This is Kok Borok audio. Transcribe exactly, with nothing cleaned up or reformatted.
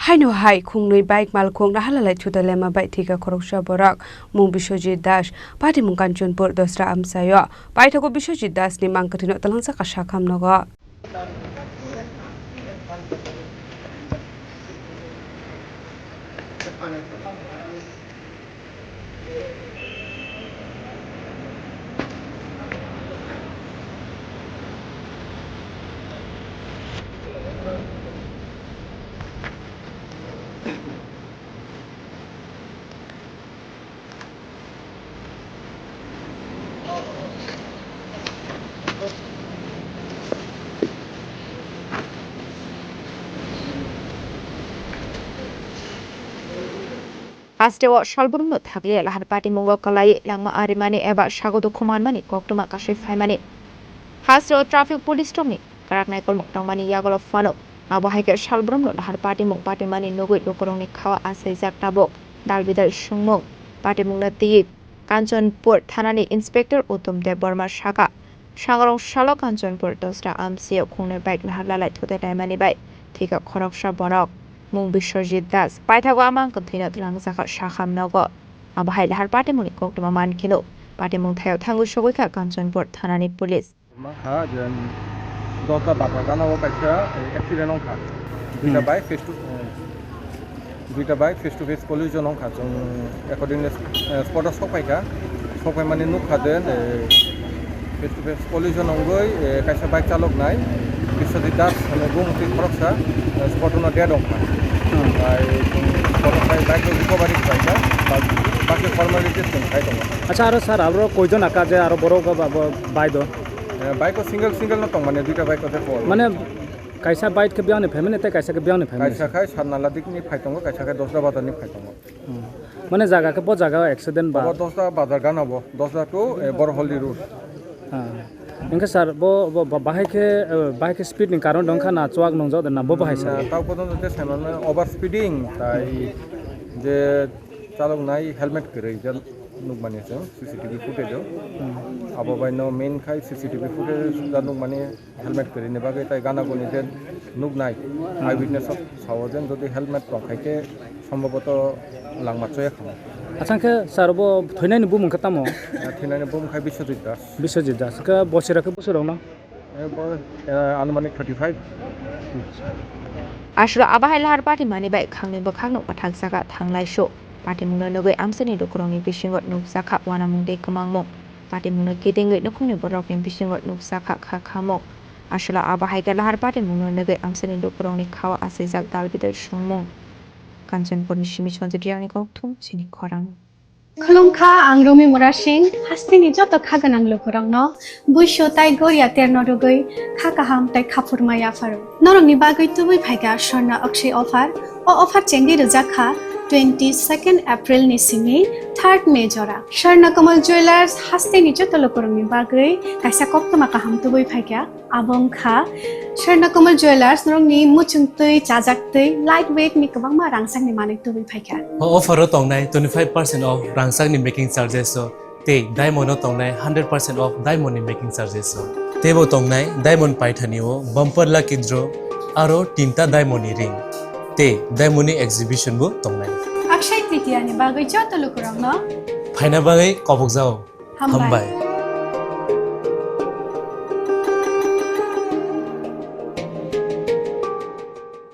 Haino hai khungnwi bike malkhung naharlalai thutai laima bai thwikha khoroksa borok, mung Biswajit Das, patimung Kanchanpur Dosra amchaio. Paithago Biswajit Das ni mang kwthwino twlangsa kaisa khamnogo. Hasteo salbrumno thakle lahar patimungo kwlaiwi langma arimani eba sago dukhu manmani koktwma kasui phaimani. Hasteo traffic police rokni kwrak naikolmung tongmani yagulo phano abo hai khe salbrumno lahar patimung patimani nugwi lukurokni khao achaijak tabuk dalbidal sungmung. Patimungno twiwi Kanchanpur thanani inspector Uttam Debbarma sakha, sangrong salo Kanchanpur Dosra amchaio khungnwi bike naharlalai thutai laimani bai thwikha khoroksa borok, mung Biswajit Das. Paithago a mang kwthwino twlangjakha sakham nogo. Abo hai lahar patimungni koktwma mankheno patimung thaio thangwi sogwi kha Kanchanpur thanani police. Mankha je Dosra bazar gana o kaisa, eh, accident wngkha. Duita Hmm. bike face to, eh, duita bike face to face collision wngkha. Chwng accordingly, eh, spot o sokpaikha. Sokpaimani nukha je, eh, face to face collision wngwi, eh, kaisa bike chaloknai Biswajit Das hwnwi bumung twi khoroksa, eh, spot o no dead wngkha. Hmm. Bai chwng spot o khai bike no recovery khlaikha. Bak-, baki formalities chwng khai tongo. Acha, aro sir, aro koijon aka je aro borok ba, ba, bai do? Eh, bike o single single no tong mane, duita bike o je pol. Mane kaisa bike khe biyang ni phaimani tei kaisa khe biyang ni phaimani. Kaisa khai Satnala dik ni phai tongo, kaisa khai Dosra bazar ni phai tongo. Hmm. Mane jaga khe bo jaga accident ba? Bo Dosra bazar gana bo, Dosra to, eh, Borholdi road. Ah. Hingke sir, bo, bo, bo bahai khe, eh, bahai khe speed ni karon dong kha na chuak nungjak de na bo bahai sir? Na, tao pojonto je saimano over speeding, tai je chalok nai helmet kwrwi je nukmani chwng C C T V footage o. Hmm. Abo bai no main khai C C T V footage da nukmani helmet kwrwi ni bagwi tai gana guni je nuknai Hmm. eyewitness o sao je jodi helmet tong khai khe sombhoboto langma choya khamo. Acha khe sir bo thwinani bumung khe tamo? Thwinani bumung khai Biswajit Das. Biswajit Das. Khe bosira khe bosirok no? Eh, bo, eh, anumanik thirty-five. Aswk abo hai lahar patimani bai khangni bwkhakno mwthakjak kha thanglaisu. Patimungno nugwi amchaini lukurokni bisingo nukjak kha uanamung tei kwmangmung. Patimungno kitingwi nukhungni borokni bisingo nukjak kha kha khamung. Aswk abo hai khe lahar patimungno nugwi amchaini lukurokni khao achaijak dalbidal sungmung. Kanchanpurni simi Sanjit Riyani kokthum chini khorang. Khulumkha, ang Rumi Murasing, hasteni joto kha gwnang lukurokno buisu tai goria terno rwgwi kha kaham tai khaphurma yapharo. Norokni bagwi tubui phaikha Swarna Akshay offer. O offer chengwi rwjak kha twenty-second April ni simi third May jora. Swarna Kamal Jewellers hasteni joto lukurokni bagwi kaisa koktwma kaham tubui phaikha. Abo wngkha Swarna Kamal Jewellers, norokni muchung twi, chajak twi, light weight ni kwbangma rangchakni manwi tubui phaikha. O offer o tongnai twenty-five percent off rangchakni making charges o, tei diamond o tongnai hundred percent off diamond ni making charges o. Teibo tongnai diamond paithani o bumper lucky draw aro tinta diamond ni ring tei diamond ni exhibition bo tongnai. Akshay Tritiya ni bagwi joto lukurokno phaina bagwi kobokjao. Hambai. Hambai.